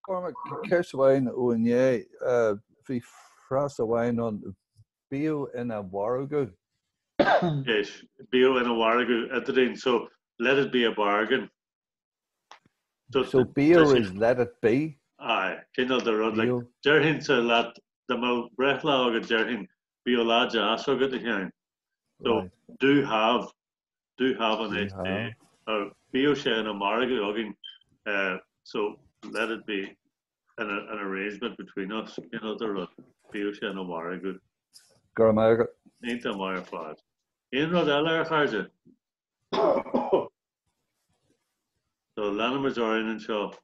Cormac, ceist amháin ó inné, bhí frása amháin ann, bíodh ina mhargadh. Yes, bíodh ina mhargadh eadrainn, so let it be a bargain. So bíodh is let it be? Aye, cineál de rud, like, déarfainnse leat, dá mbeadh breithlá agat déarfainn bíodh lá deas agat a Sheáin. So do have Do have a nice day. Bíodh sé ina mhargadh againn so let it be an arrangement between us, cineál de rud. Bíodh sé ina mhargadh. Go raibh maith agat. Iontach maith ar fad. Aon rud eile a chairde? So leanfaimid orainn anseo.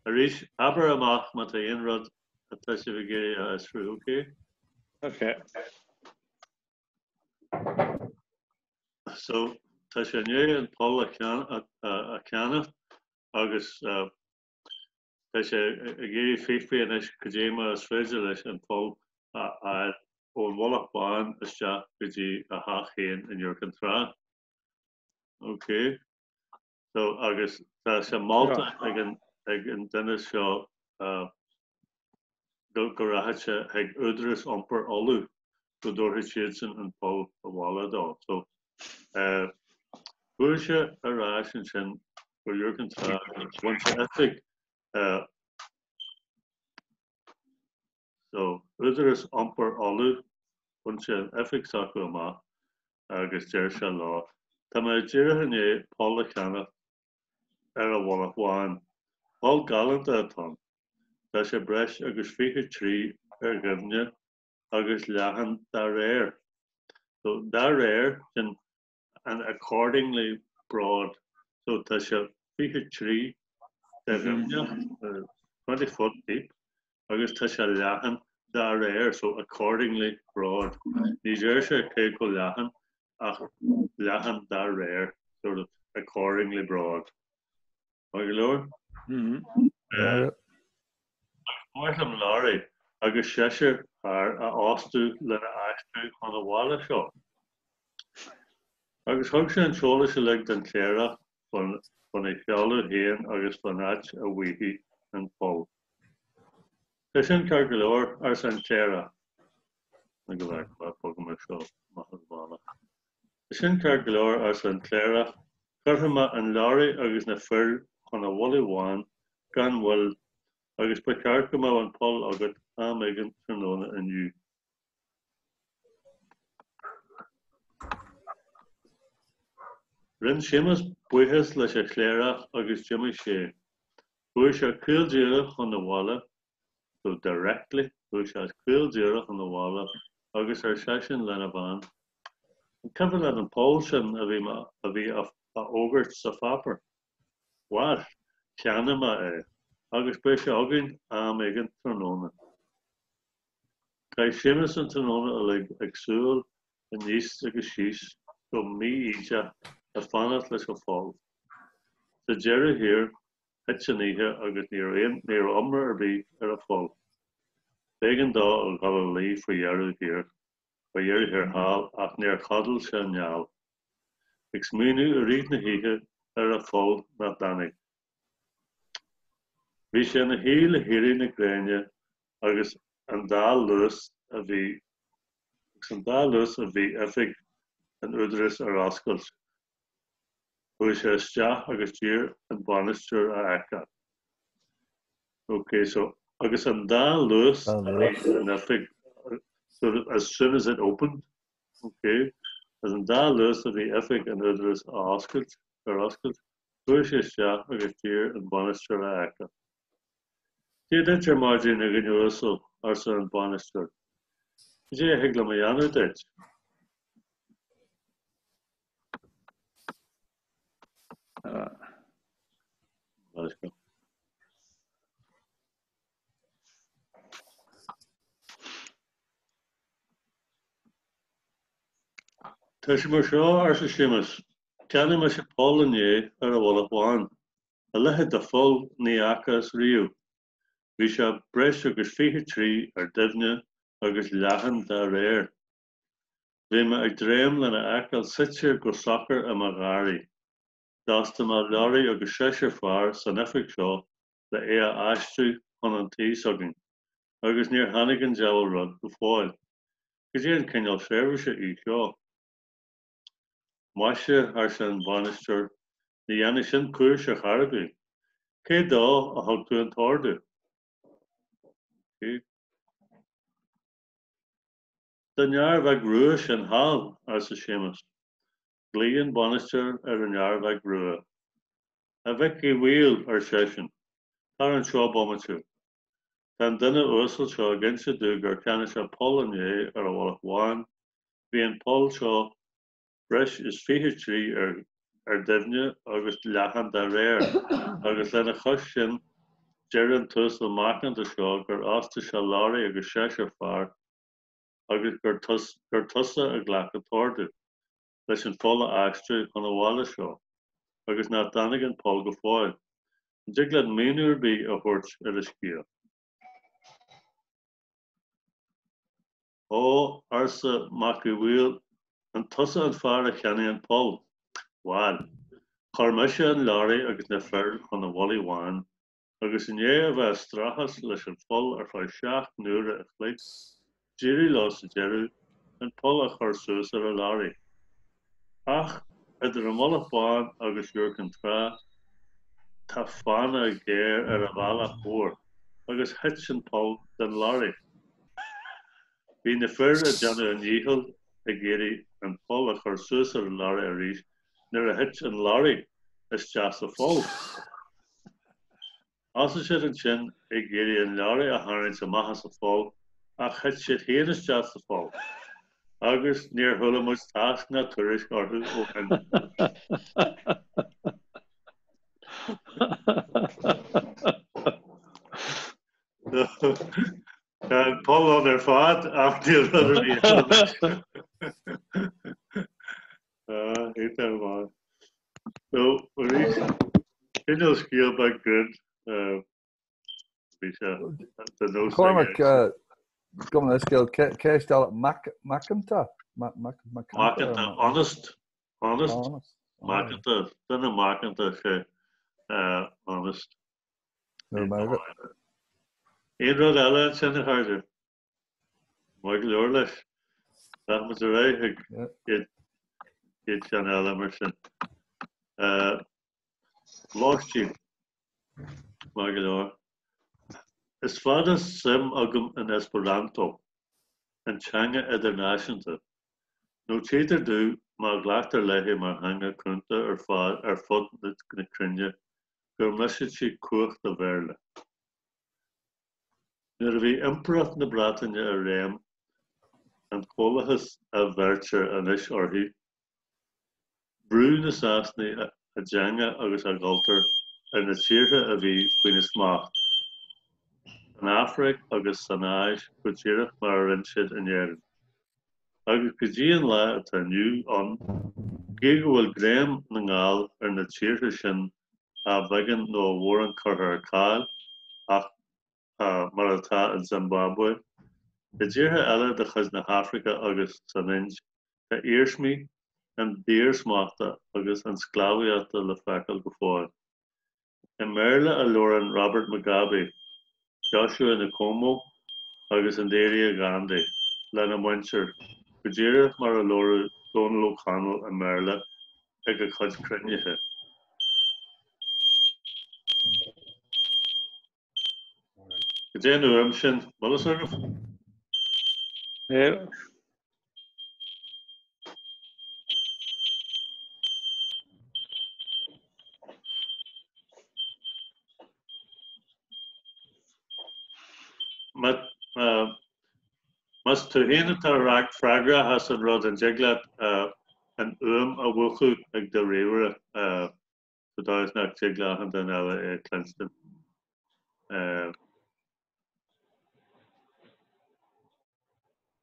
Arís, abair amach má tá aon rud atá sibh ag iarraidh a fhiosrú, ok? Ok. So, tá sé i ndiaidh an poll a cheannach agus tá sé ag iarraidh fiafraí anois cad é mar is féidir leis an pholl a fháil ón Mhullach Bán isteach go dtí a theach féin in Iúr Cinn Trá. Ok. So, agus tá sé molta ag an, ag an duine seo go, go rachadh sé chuig Údarás Iompair Uladh go dtabharfaidh siadsan an poll abhaile dó. So, chuaigh sé ar ais ansin go Iúr Cinn Trá agus bhain sé oifig So, Údarás Iompair Uladh, bhain sé an oifig s'acu amach agus deir sé leo, Tá mé díreach i ndiaidh poll a cheannach ar an Mhullach Bhán. Poll galánta atá ann. Tá sé breis agus 20 troigh ar dhoimhne agus leathan dá réir. So, dá réir, sin and accordingly broad. So tá sé 20 troigh de dhoimhneacht, 20 foot deep, agus tá sé leathan dá réir, so accordingly broad. Ní deir sé cé chomh leathan ach leathan dá réir, sort of accordingly broad. Maith go leor? Ba mhaith liom leoraí agus seisear fear a fhostú lena aistriú chun an bhaile seo. Agus thug sé an t-eolas uilig don chléireach faoina sheoladh féin agus fán áit a bhfaighfí an poll. Tá sin ceart go leor, arsa an cléireach. Go bhfeicfeá, bogfaidh mé seo amach as bealach. Tá sin ceart go leor, arsa an cléireach, Cuirfidh mé an leoraí agus na fir chun an Mhullaigh Bháin gan mhoill agus ba cheart go mbeadh an poll agat am éigin tráthnóna inniu. Rinn Séamus buíochas leis an chléireach agus d'imigh sé. Chuaigh sé caol díreach chun an bhaile, so directly, chuaigh sé caol díreach chun an bhaile agus ar seisean lena bhean, An cuimhin leat an poll sin a bhí a bhí á fhógairt sa pháipéar? Bhail, cheannaigh mé é, agus beidh sé againn am éigin tráthnóna. Chaith Séamus an tráthnóna uilig ag siúl aníos agus síos go mífhoighdeach ag fanacht leis an pholl. Sa deireadh thiar, thit an oíche agus ní raibh ní raibh iomrá ar bith ar an pholl. B'éigean dó a dhul a luí faoi dheireadh thiar. Faoi dheireadh thiar thall ach níor chodail sé néal, ag smaoineamh i rith na hoíche ar a pholl nach dtáinig. Bhí sé ina shuí le héirí na gréine agus an dá luas a bhí agus an dá luas a bhí oifig an Údaráis ar oscailt, chuaigh sé isteach agus d'iarr an bainisteoir a fheiceáil. Ok, so agus an dá luas a bhí an oifig sort of as soon as it opened, ok, as an dá luas a bhí oifig an Údaráis á oscailt, ar oscailt, chuaigh sé isteach agus d'iarr an bainisteoir a fheiceáil. Dia duit ar maidin, a dhuine uasail, arsa an bainisteoir. Cad é a thig liom a dhéanamh duit? Tá sé mar seo, arsa Séamus, cheannaigh mise poll inné ar an Mhullach Bhán. A leithéid de pholl ní fhacthas riamh. Bhí sé breis agus 20 troigh ar doimhne agus leathan dá réir. Bhí mé ag dréim lena fheiceáil suite go socair i mo gharraí. D'fhostaigh mé leoraí agus seisear fear san oifig seo le é a fheistiú. chun an tí s'againn agus níor tháinig an diabhal rud go fóill. Cad é an cineál seirbhíse í seo? Maise, arsa an bainisteoir, ní dhéanfaidh sin cúis ar chor ar bith. Cé dó a thug tú an t-ordú? Don fhear bheag rua sin thall, arsa Séamus. Ghlaoigh an bainisteoir ar an fhear bheag rua. A mhic Uí Bhaoill, ar seisean, tar anseo bomaite. Tá an duine uasal seo ag inse domh gur cheannaigh sé poll inné ar an Mhullach Bhán. Bhí an poll seo breis is 20 troigh ar ar doimhne agus leathan dá réir, agus lena chois sin deir an t-uasal macánta seo gur fhostaigh sé leoraí agus seisear fear agus gur gur tusa a ghlac an t-ordú leis an pholl a aistriú chun an bhaile seo agus nach dtáinig an poll go fóill. An dtig leat míniú ar bith a thabhairt ar an scéal? Ó, arsa Mac Uí Bhaoill, an tusa an fear a cheannaigh an poll? Bhail, chuir mise an leoraí agus na fir chun an Mhullaigh Bháin, agus i ndiaidh a bheith ag streachailt leis an pholl ar feadh 7 n-uaire a chloig, D'éirigh leo sa deireadh an poll a chur suas ar an leoraí. Ach idir an Mullach Bán agus Iúr Cinn Trá tá fána géar ar an bhealach mhór agus thit an poll den leoraí. Bhí na fir ag déanamh a ndíchill ag iarraidh an poll a chur suas ar an leoraí arís nuair a thit an leoraí isteach sa pholl. Thosaigh siad ansin ag iarraidh an leoraí a tharraingt amach as an pholl ach thit siad féin isteach sa pholl agus níor chuala muid tásc ná tuairisc orthu ó shin. Tá an poll ann ar fad ach níl rud ar bith ann. Iontach maith. So, arís, cineál scéal beag grinn, bhí sé de nós Cormac, gabh mo leithscéal, ceist eile, macánta? Macánta, honest, honest, macánta, duine macánta sé honest. Aon rud eile ansin, a chairde? Maith go leor leis. Rachaidh muid ar aghaidh chuig chéad cheann eile mar sin. Lóistín. Maith go leor. Is fada suim agam in Esperanto, an teanga idirnáisiúnta. Nó tchítear domh má ghlactar léi mar theanga cúnta ar ar fud na cruinne go mbrisfidh sí cumhacht an Bhéarla. Nuair a bhí Impireacht na Breataine i réim, an Comhlathas a bheirtear anois uirthi, bhrúigh na Sasanaigh a dteanga agus a gcultúr ar na tíortha a bhí faoina smacht, san Afraic agus san Áis go díreach mar a rinne siad in Éirinn. Agus go dtí an lá atá inniu ann, gidh go bhfuil greim na nGall ar na tíortha sin a bheagán nó a mhórán curtha ar ceal, ach mar atá in Zimbabwe, i dtíortha eile de chuid na hAfraice agus san Ind, tá iarsmaí an daorsmachta agus an sclábhaíochta le feiceáil go fóill. I mBéarla a labhrann Robert Mugabe, Joshua Nkomo agus Indira Gandhi lena muintir, go díreach mar a labhradh Donal O'Connell i mBéarla ag a chuid cruinnithe. Cad é an fhuaim sin? Bhfuil fhios agaibh? Más tú féin atá freagrach as an rud, an dtig leat an fhuaim a mhúchadh ag do ríomhaire sa dóigh is nach dtig le achan duine eile é a chluinstin?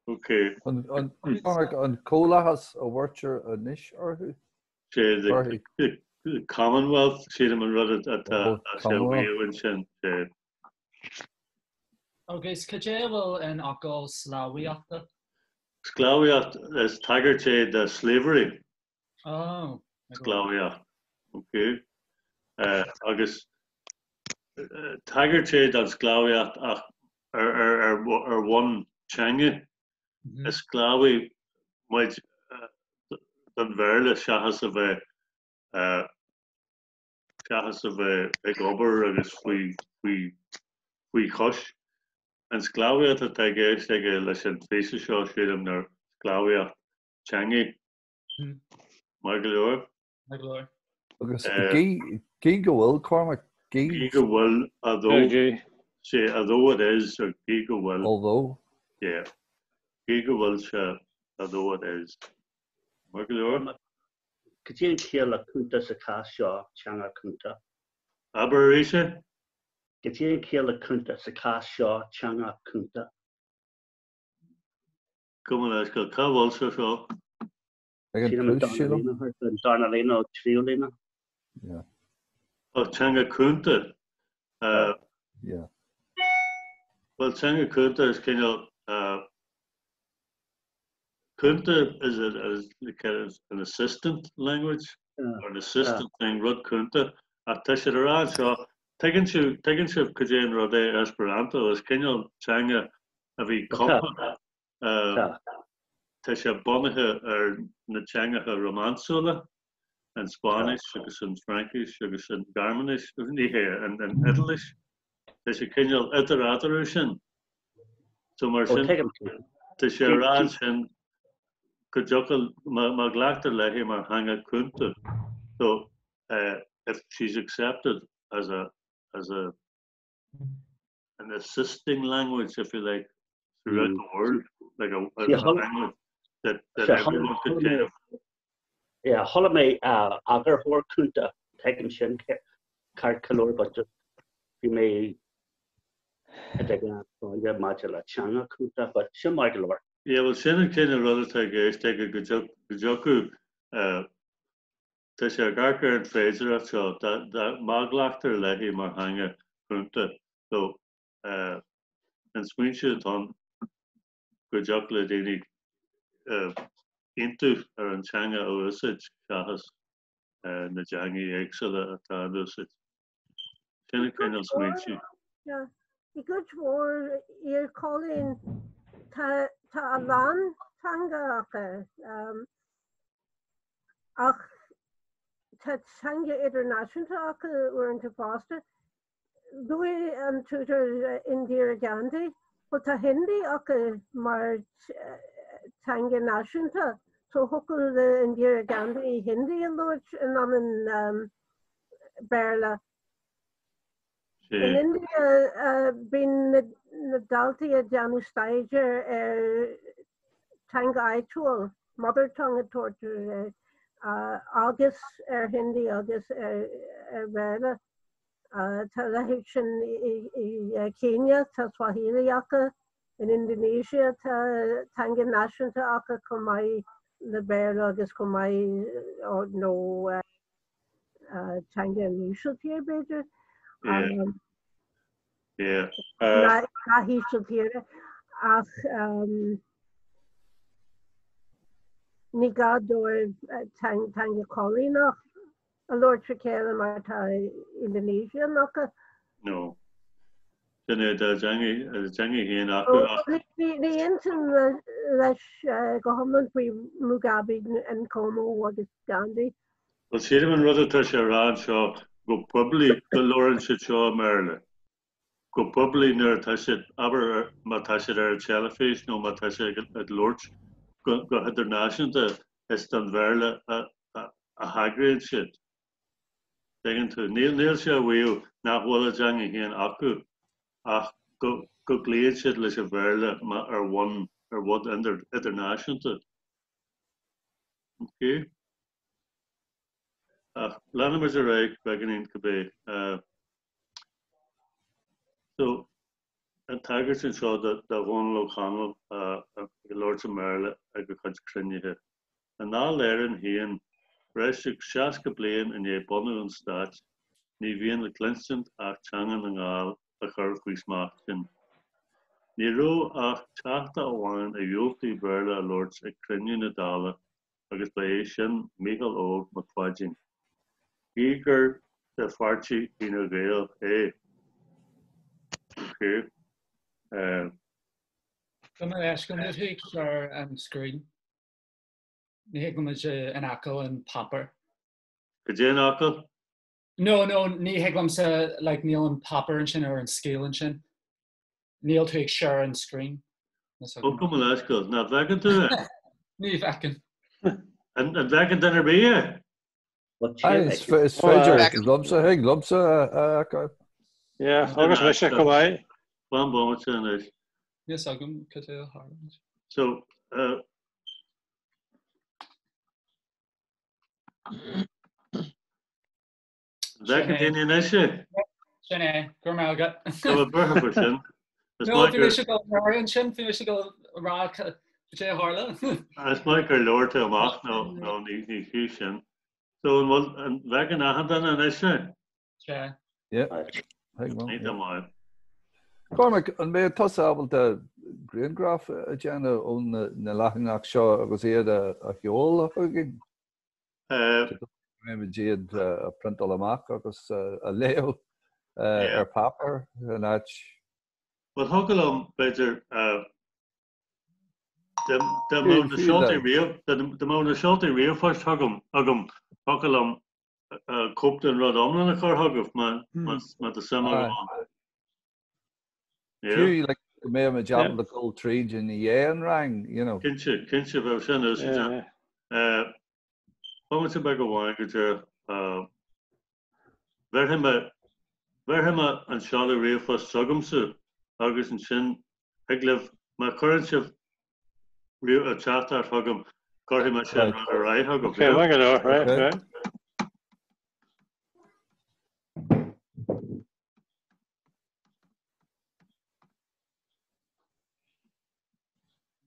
Ok. An Comhlathas a bheirtear anois orthu? Sé the Commonwealth, sílim an rud atá sé a mhaíomh ansin. Sé. Agus cad é a bhfuil in fhocal sclábhaíochta? Sclábhaíocht, is tagairt é do slavery. Oh. Sclábhaíocht. Ok. Agus. Tagairt é don sclábhaíocht ach ar bhonn teanga. Is sclábhaí muid don Bhéarla seachas a bheith seachas a bheith ag obair agus faoi faoi chois. An sclábhaíocht atá i gceist aige leis an phíosa seo, sílim, ná sclábhaíocht teanga. Maith go leor. Maith go leor. Agus gí go bhfuil, Cormac, gí. Gí go bhfuil, although, sé although it is, or gí go bhfuil. Although. Yeah. Gí go bhfuil sé, although it is. Maith go leor. Cad é an chiall le cúnta sa chás seo, teanga cúnta? Abair arís é. Cad é an chiall le cúnta sa chás seo, teanga cúnta? Gabh mo leithscéal, cá bhfuil sé seo? Ag an tús, sílim. An darna líne nó tríú líne. Yeah. Oh, teanga cúnta. Yeah. Well, teanga cúnta is cineál cúnta is a, is kind of an assistant language or an assistant thing, rud cúnta. Ach tá siad ag rá anseo, tuigeann sibh, tuigeann sibh cad é an rud é Esperanto, is cineál teanga a bhí cumtha Tá sé bunaithe ar na teangacha Rómánsúla, an Spáinnis agus an Fhraincis agus an Ghearmáinis, ní hea, an Iodáilis. Tá sé cineál idir eatarthu sin. So mar sin, tá sé ag rá ansin go dtiocfadh, má ghlactar léi mar theanga cúnta, so if she's accepted as a, as a, an assisting language, if you like, throughout the world, like a, a language that, that everyone could kind of... Yeah, chuala mé eagarthóir cúnta, tuigim sin ceart go leor, but just bhí mé ag ag maidir le teanga cúnta, but sin maith go leor. Yeah, well sin an cineál rud atá i gceist aige go dtiocfadh Tá sé ag amharc ar an bhféidearthacht seo dá má ghlactar léi mar theanga chúnta so an smaointiú atá ann go dtiocfadh le daoine aontú ar an teanga a úsáid seachas na dteangaí éagsúla atá in úsáid. Sin an cineál smaointiú. I gcuid mhór iar-choilín tá a lán teanga acu. Ach tá teanga idirnáisiúnta acu uaireanta fosta. Luaigh an t-údar Indira Gandhi, bhuel tá Hindi acu mar teanga náisiúnta, so thiocfadh le Indira Gandhi Hindi a labhairt in ionad Béarla. In India bíonn na daltaí ag déanamh staidéir ar teanga áitiúil, mother tongue a tabhairt agus ar Hindi agus ar Bhéarla. Tá a leithéid sin i Kenya, tá Swahili acu, in Indonesia tá teanga náisiúnta acu chomh maith le Béarla agus chomh maith nó teanga an Ísiltír, b'fhéidir. Na hÍsiltíre ach ní gá dóibh teanga choilíneach a labhairt le chéile mar tá Indonesian acu. No. Sin é dá dteanga féin acu ach. Ní aontaím leis go hiomlán faoi Mugabe, Nkomo agus Gandhi. Bhuel, sílim an rud atá sé a rá anseo go poiblí go labhrann siad seo i mBéarla. Go poiblí nuair atá siad, abair má tá siad ar an teilifís nó má tá siad ag labhairt go hidirnáisiúnta is don Bhéarla a thagraíonn siad. Tuigeann tú? Níl sé a mhaíomh nach bhfuil a dteanga féin acu ach go gcloíonn siad leis an Bhéarla ar bhonn ar bhonn idirnáisiúnta. Ok. Ach leanfaimid ar aghaidh beagáinín cibé. So, an tagairt anseo do Dhónal Ó Conaill ag labhairt i mBéarla ag a chuid cruinnithe. I nDáil Éireann féin, breis agus 60 bliain i ndiaidh bunú an stáit, ní bhíonn le cluinstin ach teanga na nGall a chur faoi smacht sinn. Ní raibh ach teachta amháin a dhiúltaigh Béarla a labhairt ag cruinniú na Dála agus ba é sin Mícheál Óg Mac Pháidín. Gí gur de pháirtí Fhine Gael é. Okay. Gabh mo leithscéal, níl tú ag share an screen. Ní thig liom an fheiceáil an páipéar. Cad é an fhocal? No, no, ní thig liomsa, like, níl an páipéar ansin ar an scéal ansin. Níl tú ag share an screen. Ó, gabh mo leithscéal, nach bhfeiceann tú é? Ní bhfeiceann. An bhfeiceann duine ar bith é? Is féidir liomsa, thig liomsa a fheiceáil. Yeah, agus mise go maith. Fan bomaite anois. Níl a fhios agam cad é a tharla. So, uh, Bhfeiceann daoine anois é? Sin é, go raibh maith agat. Tá mé buartha faoi sin. Is maith gur... Bhí mise ag dul a rá ansin, bhí mise ag dul a rá cad é a tharla. Is maith gur labhair tú amach nó nó ní ní fiú sin. So an bhfuil an bhfeiceann achan duine anois é? Sea. Yeah. Iontach maith. Cormac, an mbeidh tusa ábalta grianghraf a dhéanamh ó na leathanach seo agus iad a sheoladh chugainn? Beimid iad a priontáil amach agus a léamh ar páipéar in áit. Bhuel, thiocfadh liom, b'fhéidir, dá mbeadh na seoltaí ríomh, dá mbeadh na seoltaí ríomhphoist agam, thiocfadh liom cóip den rud iomlán a chur chugaibh má tá suim agaibh ann. Fiú like go mbeadh muid ábalta dul tríd i ndiaidh an rang, you know. Cinnte, cinnte bheadh sin úsáideach. Bomaite beag amháin go deireadh. Bhéarfaidh mé, bhéarfaidh mé an seoladh ríomhphost s'agamsa agus ansin thig libh, má chuireann sibh teachtaireacht chugam, cuirfidh mise an rud ar aghaidh chugaibh. Okay, maith go leor, right, right.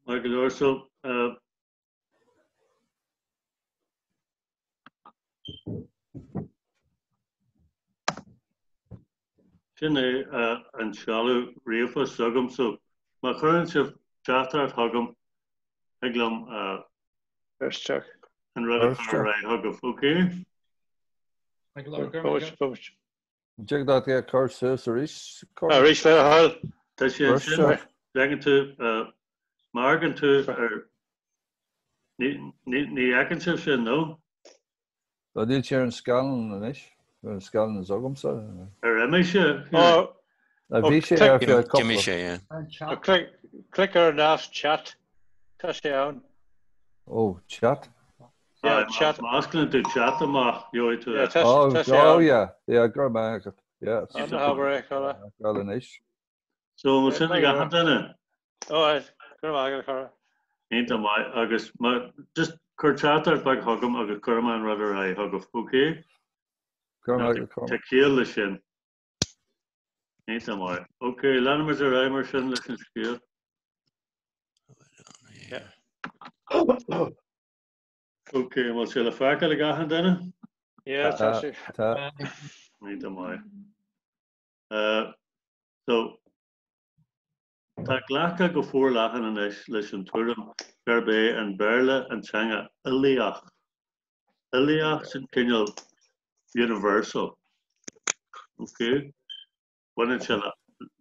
Maith go leor, so Sin é an seoladh ríomhphoist s'agam so má chuireann sibh teachtaireacht chugam thig liom an rud a chur ar aghaidh chugaibh, ok? Dtig leat é a chur suas arís, Cormac? Arís le do thoil. Tá sé ansin, leagann tú, má amharcann tú ar, ní fheiceann sibh sin, nó? Tá, níl sé ar an scáileán anois, ar an scáileán s'agamsa. Ar imigh sé? Bhí sé ar feadh cúpla. D'imigh sé, yeah. Click ar an nasc chat, tá sé ann. Ó, chat? Yeah, chat. Má osclaíonn tú chat amach, gheobhaidh tú é. Oh, oh yeah, yeah, go raibh maith agat. Yeah. An habair é, cara. Gall anois. So, an bhfuil sin ag achan duine? Ó, go raibh maith agat, cara. Iontach maith, agus má, just cuir teachtaireacht bheag chugam agus cuirfidh mé an rud ar aghaidh chugaibh, okay? Go raibh maith agat, Tá ciall leis sin. Iontach maith. Okay, leanfaimid ar aghaidh mar sin leis an scéal. Yeah. Ok, an bhfuil sé le feiceáil ag achan duine? Yeah, tá sé. Tá. Iontach maith. So, tá glactha go forleathan anois leis an tuairim gurb é an Béarla an teanga uilíoch. Uilíoch sin cineál universal. Ok? Baineann sé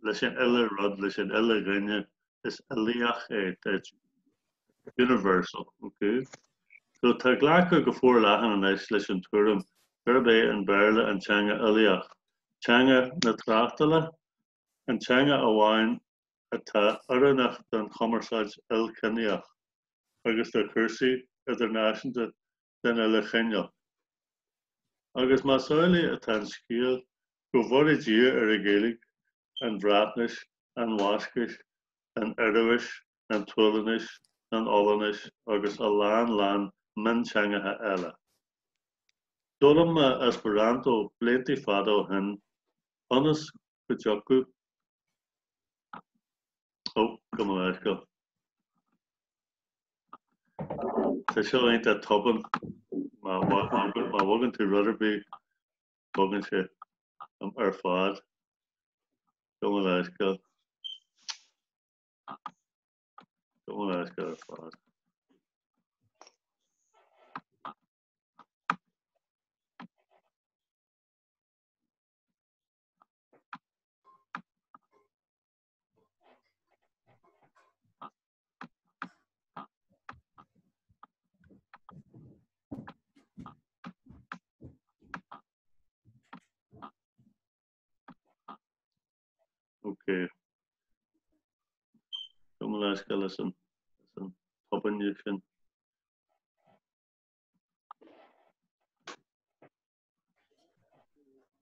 leis an uile rud, leis an uile dhuine, is uilíoch é, it's universal, ok? So tá glactha go forleathan anois leis an tuairim gurb é an Béarla an teanga uilíoch, teanga na tráchtála, an teanga amháin atá oiriúnach don chumarsáid ilchiníoch agus do chúrsaí idirnáisiúnta den uile chineál. Agus más amhlaidh atá an scéal, go bhfóire Dia ar an Ghaeilge, an Bhreatnais, an Bhascais, an Ioruais, an tSualainnis, an Ollainnis agus a lán lán mionteangacha eile. D'fhoghlaim mé Esperanto blianta fada ó shin ionas go dtiocfadh Ó, gabh mo leithscéal. Tá seo iontach tobann. Má bhogann tú rud ar bith, bogann sé ar fad. Gabh mo leithscéal. Gabh mo leithscéal ar fad. Ok. Gabh mo leithscéal as an tobainne sin.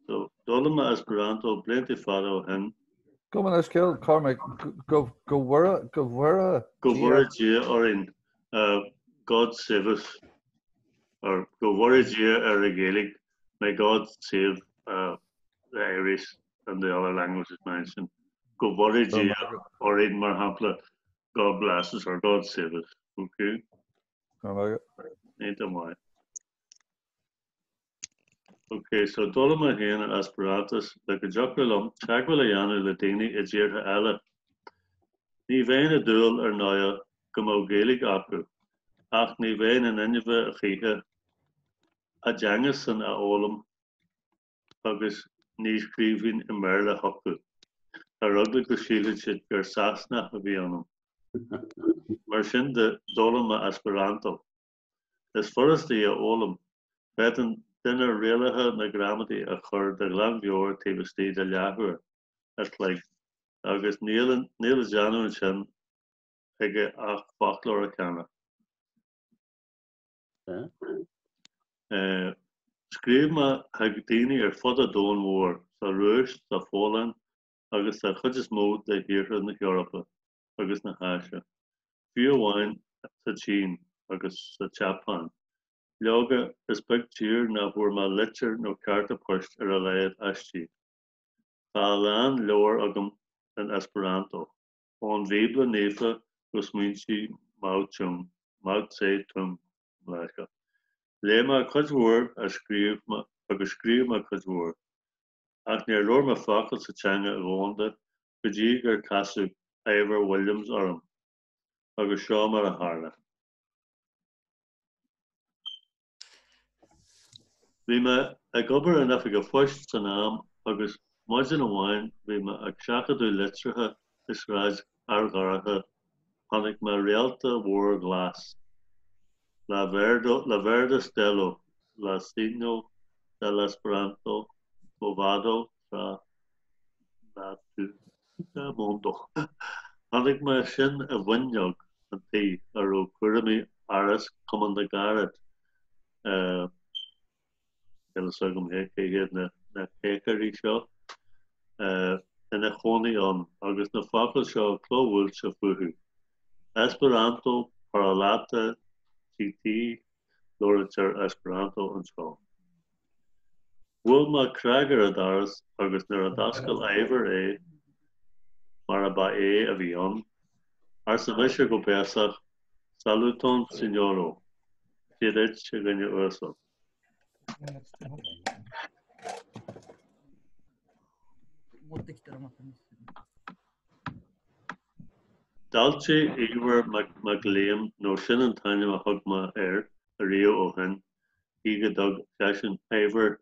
So, d'fhoghlaim mé Esperanto blianta fada ó shin. Gabh mo leithscéal, Cormac, go bhfóire, go bhfóire Go bhfóire Dia orainn, God save us, or go bhfóire Dia ar an Ghaeilge, may God save the Irish and the other languages mentioned. Go bhfóire Dia orainn, mar shampla, God bless us or God save us. Okay? Iontach maith. Ok, so d'fhoghlaim mé féin an Easparantais le go dtiocfadh liom teagmháil a dhéanamh le daoine i dtíortha eile. Ní bheinn ag dúil, ar ndóighe, go mbeadh Gaeilge acu, ach ní bheinn in inmhe a choíche a dteangasan a fhoghlaim agus ní scríobhfainn i mBéarla chucu, ar eagla go sílfeadh siad gur Sasanach a bhí ionam. Mar sin de, d'fhoghlaim mé Esperanto. Is furasta í a fhoghlaim. Féadann duine rialacha na gramadaí a chur de ghlanmheabhair taobh istigh de leathuair a chloig agus níl le déanamh ansin aige ach foclóir a cheannach. Scríobh mé chuig daoine ar fud an domhain mhóir, sa Rúis, sa Pholainn agus sa chuid is mó de thíortha na hEorpa agus na hÁise, fiú amháin sa tSín agus sa tSeapáin. Leoga, is beag tír nach bhfuair mé litir nó cárta poist ar a laghad aisti. Tá a lán leabhar agam in Esperanto, ón Bhíobla Naofa go smaointe Mao Tung, Mao Tse Tung, Léigh mé cuid mhór a scríobh agus scríobh mé cuid mhór. Ach níor labhair mé focal sa teanga dhomhanda go dtí gur casadh Ivor Williams orm. Agus seo mar a tharla. Bhí mé ag obair in oifig an phoist san am agus maidin amháin bhí mé ag seachadadh litreacha i Sráid Fheardhorcha chonaic mé réalta mhór ghlas, La Verdo, La Verda Stelo, La Signo de l'Esperanto Movado tra la tuta mondo. Chonaic mé sin i bhfuinneog an tí a raibh cúraimí Áras Chumann na gCarad Níl a fhios agam cé hiad na caochairí seo ina chónaí ann agus na focail seo clóbhuailte fúthu, Esperanto parolata ĉi tie, labhraítear Esperanto anseo. Bhuail mé cnag ar an doras agus nuair a d'oscail Ivor é, mar ba é a bhí ann, arsa mise go béasach, Saluton sinjoro, Dia duit, a dhuine uasail. D'fháiltigh Ivor Mac Liam, nó sin an t-ainm a thug mé air ariamh ó shin, gí go dtug seisean Ivor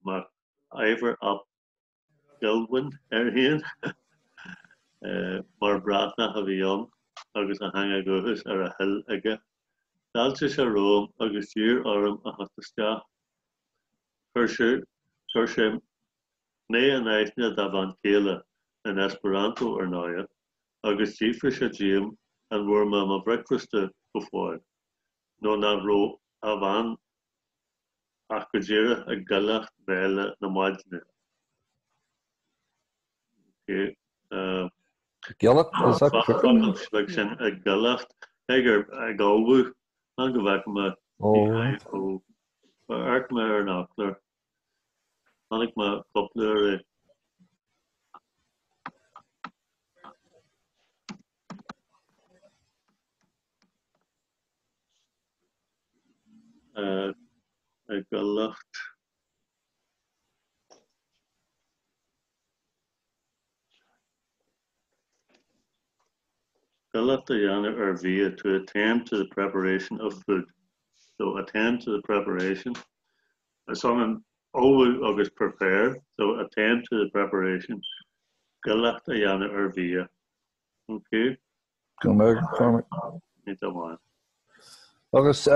Mac Ivor ap Gilwyn air féin, mar Breatnach a bhí ann agus a theanga dhúchais ar a thoil aige. D'fháiltigh sé romham agus d'iarr orm a theacht isteach. Chuir sé mé in aithne dá bhean chéile, in Esperanto ar ndóighe, agus d'fhiafraigh sé díom an bhfuair mé mo bhricfeasta go fóill, nó nach raibh a bhean ach go díreach ag goilleacht bhéile na maidine. Goilleacht? Is that Focal beag sin ag goilleacht, ag ag ullmhú, fan go bhfeicfidh mé ó amharc mé ar an fhoclóir. Chonaic mé cúpla uair é. Ag goilleacht. Goilleacht a dhéanamh ar bhia, to attend to the preparation of food. So attend to the preparation. Is ionann ullmhú agus prepare, so attend to the preparation. Goilleacht a dhéanamh ar bhia. Okay. Go mbeidh Cormac. Ní amháin. Agus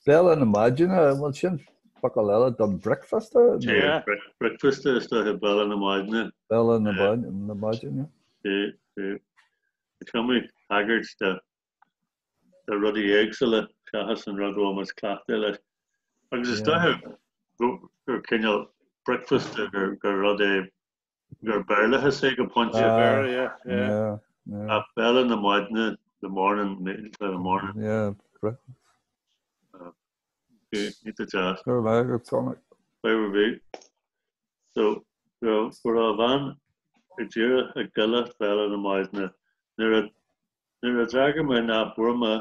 béile na maidine, an bhfuil sin? focal eile don bricfeasta? Yeah, bricfeasta is dóiche béile na maidine. Béile na maidine. Is iomaí tagairt do rudaí éagsúla seachas an rud a bhfuil muid cleachtaithe leis. Agus is dóiche gur cineál bricfeasta gur rud é gur Béarlachas é go pointe. Béarla, yeah, yeah. Ach béile na maidine, the morning, the morning. Yeah, breakfast. Okay, iontach deas. Go raibh maith agat, Cormac. Fadhb ar bith. So, go raibh a bhean ag díreach ag goilleadh béile na maidine nuair a nuair a d'fhreagair mé nach bhfuair mé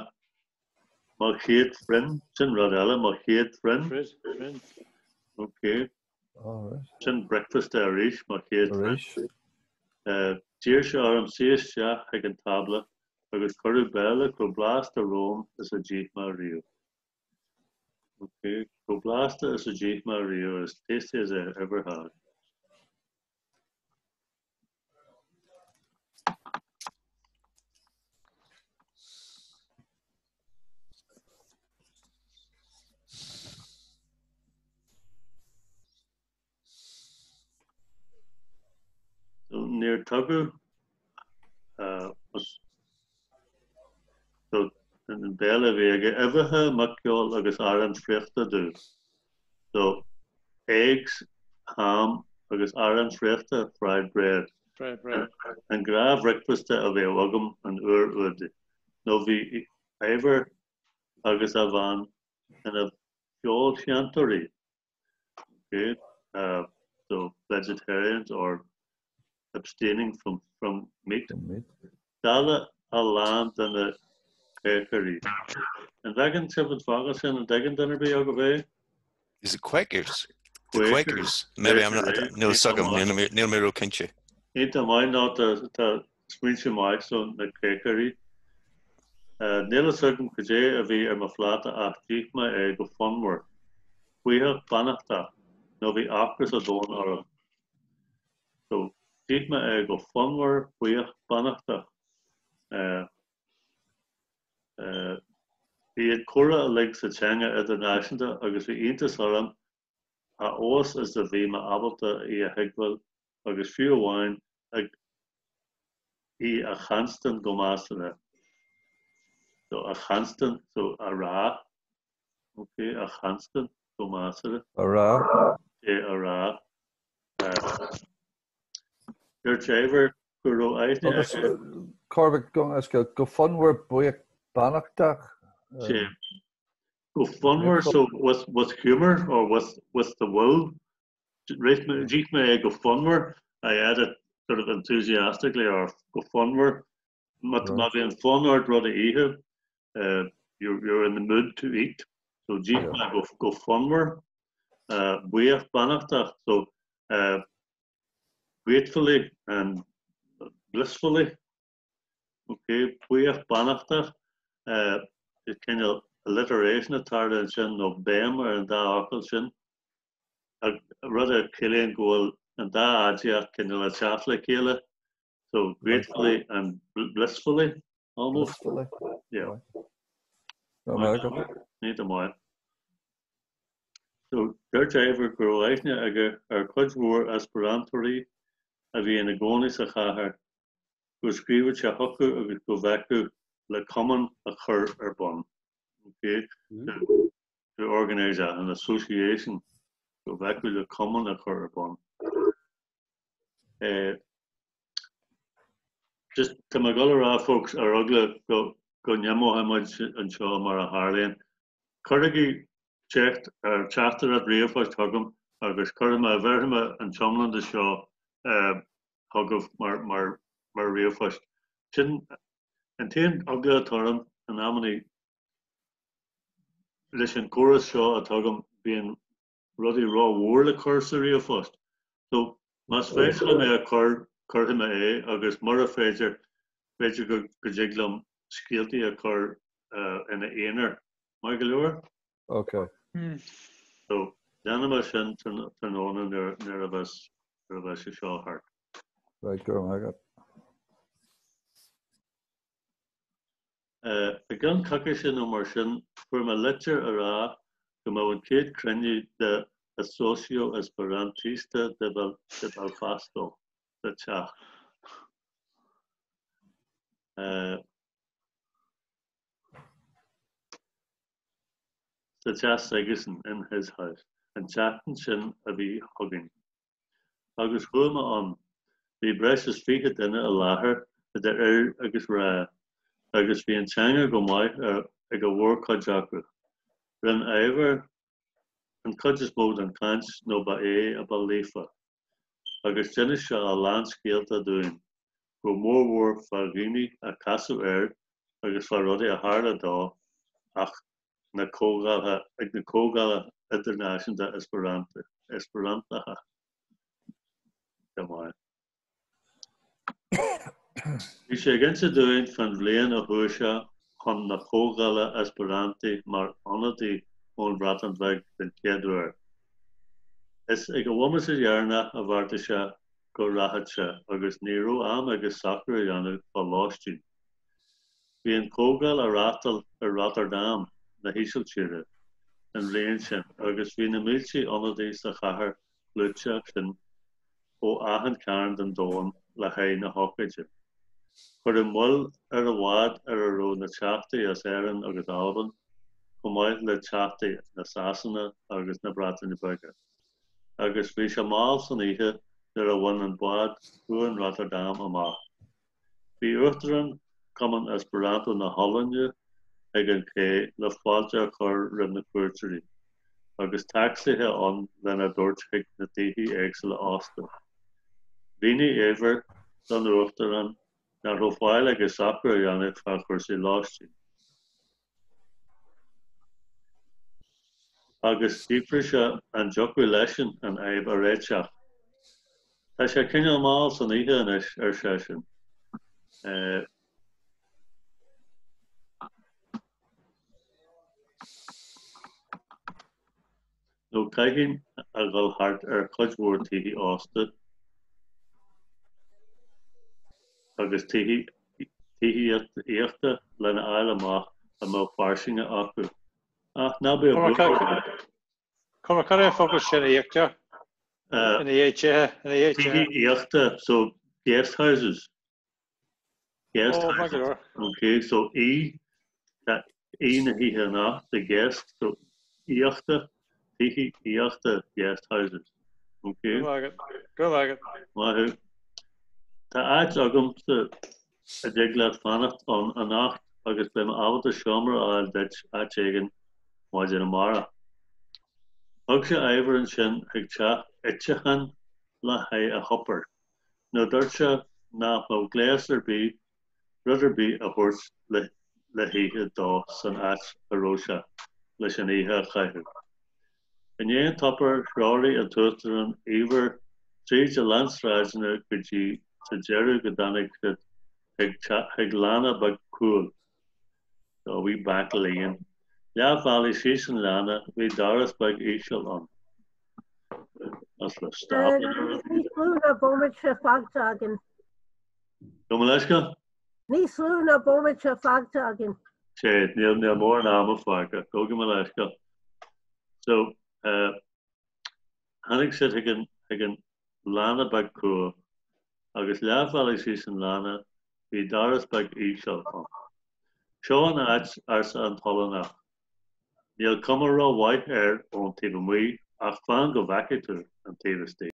mo chéad phroinn, sin rud eile, mo chéad phroinn. Phroinn. Okay. Sin bricfeasta arís, mo chéad phroinn. D'iarr sé orm suí isteach chuig an tábla agus cuireadh béile chomh blasta romham is a d'ith mé riamh. Ok, chomh blasta is a d'ith mé riamh, as tasty as I ever had. Níor tugadh an béile a bhí aige uibheacha, muiceoil agus arán friochta domh. So, eggs, ham agus arán friochta, fried bread. Fried bread. An gnáthbhricfeasta a bhíodh agam an uair úd, nó bhí Ivor agus a bhean ina bhfeoilséantóirí. Okay, so vegetarians or abstaining from, from meat. Dála a lán de na Quakerí. An bhfeiceann sibh an focal sin an dtuigeann duine ar bith agaibh é? Is it Quakers? The Quakers. Maybe I'm not, níl a fhios agam, níl mé ró-chinnte. Iontach maith nó tá smaointe maith so na Quakerí. Níl a fhios agam cad é a bhí ar mo phláta ach d'ith mé é go fonnmhar, buíoch beannachtach, nó bhí ocras an domhain orm. So, d'ith mé é go fonnmhar, buíoch beannachtach. Bhí an comhrá uilig sa teanga idirnáisiúnta agus bhí iontas orm a fheabhas is a bhí mé ábalta í a thuigbheáil agus fiú amháin ag í a chanstan go measartha. So, a chanstan, so a rá. Ok, a chanstan go measartha. A rá. É a rá. Dúirt Ivor go raibh aithne Agus Cormac go fonnmhar buíoch beannachtach. Sé. Go fonnmhar so with, with humour or with, with the will. D'ith mé é go fonnmhar, I ate it sort of enthusiastically or go fonnmhar. Má bhíonn fonn ort rud a ithe, you're, you're in the mood to eat. So d'ith mé go, go fonnmhar, buíoch beannachtach. So gratefully and blissfully. Ok, buíoch beannachtach, is cineál alliteration atá tarlaithe ansin nó béim ar an dá fhocal sin, rud a chiallaíonn go bhfuil an dá aidiacht cineál ag teacht le chéile, so gratefully and blissfully, almost. Blissfully. Yeah. Right. Ní maith. So dúirt Ivor go raibh aithne aige ar chuid mhór Esperantóirí a bhí ina gcónaí sa chathair, go scríobhadh sé chucu agus go bhféachfadh le cumann a chur ar bun. Okay? To, to organise an association, go bhféachfadh le cumann a chur ar bun. Eh, just tá mé ag dul a rá folks ar eagla go go n-imeoidh muid anseo mar a tharlaíonn. Cuirigí teacht ar teachtaireacht ríomhphoist chugam agus cuirfidh mé, bhéarfaidh mé an t-iomlán de seo chugaibh mar, mar, mar ríomhphost. Sin an t-aon eagla atá orm in amannaí leis an gcóras seo atá agam, bíonn rudaí ró-mhór le cur sa ríomhphost. So, más féidir liom é a chur, cuirfidh mé é agus mura féidir, b'fhéidir go dtig liom scéaltaí a chur ina aonar. Maith go leor? Ok. So, déanfaidh mé sin tráthnóna nuair a bheas nuair a bheas sé seo thart. Right, go raibh maith agat. I gceann coicíse nó mar sin, fuair mé litir a rá go mbeadh an chéad chruinniú de Asocio Esperantista de Belfasto sa teach. Sa teach s'aigesan, in his house, an tseachtain sin a bhí chugainn. Agus chuaigh mé ann. Bhí breis is 20 duine i láthair, idir fhir agus mhná, agus bhí an teanga go maith ag a mhórchuid acu. Rinne Ivor an chuid is mó den chaint nó ba é a ba líofa, agus d'inis sé a lán scéalta dúinn, go mórmhór fá dhaoine a casadh air agus fá rudaí a tharla dó ach na comhdhálacha, ag na comhdhálacha idirnáisiúnta Esperantacha. Go maith. Bhí sé ag inse dúinn fán bhliain a chuaigh sé chun na comhdhála Esperantaí mar ionadaí ón Bhreatain Bheag den chéad uair. Is ag an bhomaite dheireanach a bheartaigh sé go rachadh sé agus ní raibh am aige socrú a dhéanamh fá lóistín. Bhí an chomhdháil á reáchtáil i Rotterdam na hÍsiltíre an bhliain sin agus bhí na mílte ionadaí sa chathair chlúiteach sin ó achan chearn den domhan le haghaidh na hócáide. Cuireadh moill ar an bhád ar a raibh na teachtaí as Éirinn agus Albain, chomh maith le teachtaí na Sasana agus na Breataine Bige, agus bhí sé mall san oíche nuair a bhain an bád cuan Rotterdam amach. Bhí Uachtarán Chumann Esperanto na hOllainne ag an ché le fáilte a chur roimh na cuairteoirí, agus tacsaithe ann lena dtabhairt chuig na tithe éagsúla ósta. Mhínigh Ivor don Uachtarán nach raibh faill aige socrú a dhéanamh fá chúrsaí lóistín. Agus d'fhiafraigh sé an dtiocfadh leisean an fhadhb a réiteach. Tá sé cineál mall san oíche anois, ar seisean. Nó caithfinn a dhul thart ar chuid mhór tithe ósta agus tithe tithíochta lena fháil amach an mbeadh fairsinge acu. Ach ná bíodh buairt ort. Cormac, cad é an focal sin aíochta? Ina dhiaidh tithe, ina dhiaidh tithe. Tithíochta, so guest houses. Guest oh, houses. Okay, so aoi, tá aoi na hoíche anocht, the guest, so aíochta, tithe aíochta, guest houses. Okay. Go maith agat. Go maith agat. Maith thú. Tá áit agamsa a dtig leat fanacht ann anocht agus beidh mé ábalta seomra a fháil duit áit éigin maidin amárach. Thug sé Ivor ansin chuig teach iteacháin le haghaidh a shuipéir, nó dúirt sé nach mbeadh gléas ar bith, rud ar bith a thabhairt le hithe dó san áit a raibh sé leis an oíche a chaitheamh. I ndiaidh an tsuipéir, threoraigh an tUachtarán Ivor tríd a lán sráideanna go dtí sa deireadh go dtáinig siad chuig lána beag cúil, a wee back lane. Leath bhealaigh síos an lána, bhí doras beag íseal ann. As le stop. Níos lú ná bomaite fágtha againn. Gabh mo leithscéal? Níos lú ná bomaite fágtha againn. Sea, níl mórán ama fágtha. Gabh mo leithscéal. So, uh, tháinig siad chuig an, chuig an lána beag cúil, agus leath bhealaigh síos an lána bhí doras beag íseal ann. Seo an áit, arsa an tOllannach. Níl cuma ró-mhaith air ón taobh amuigh, ach fan go bhfeicfidh tú an taobh istigh.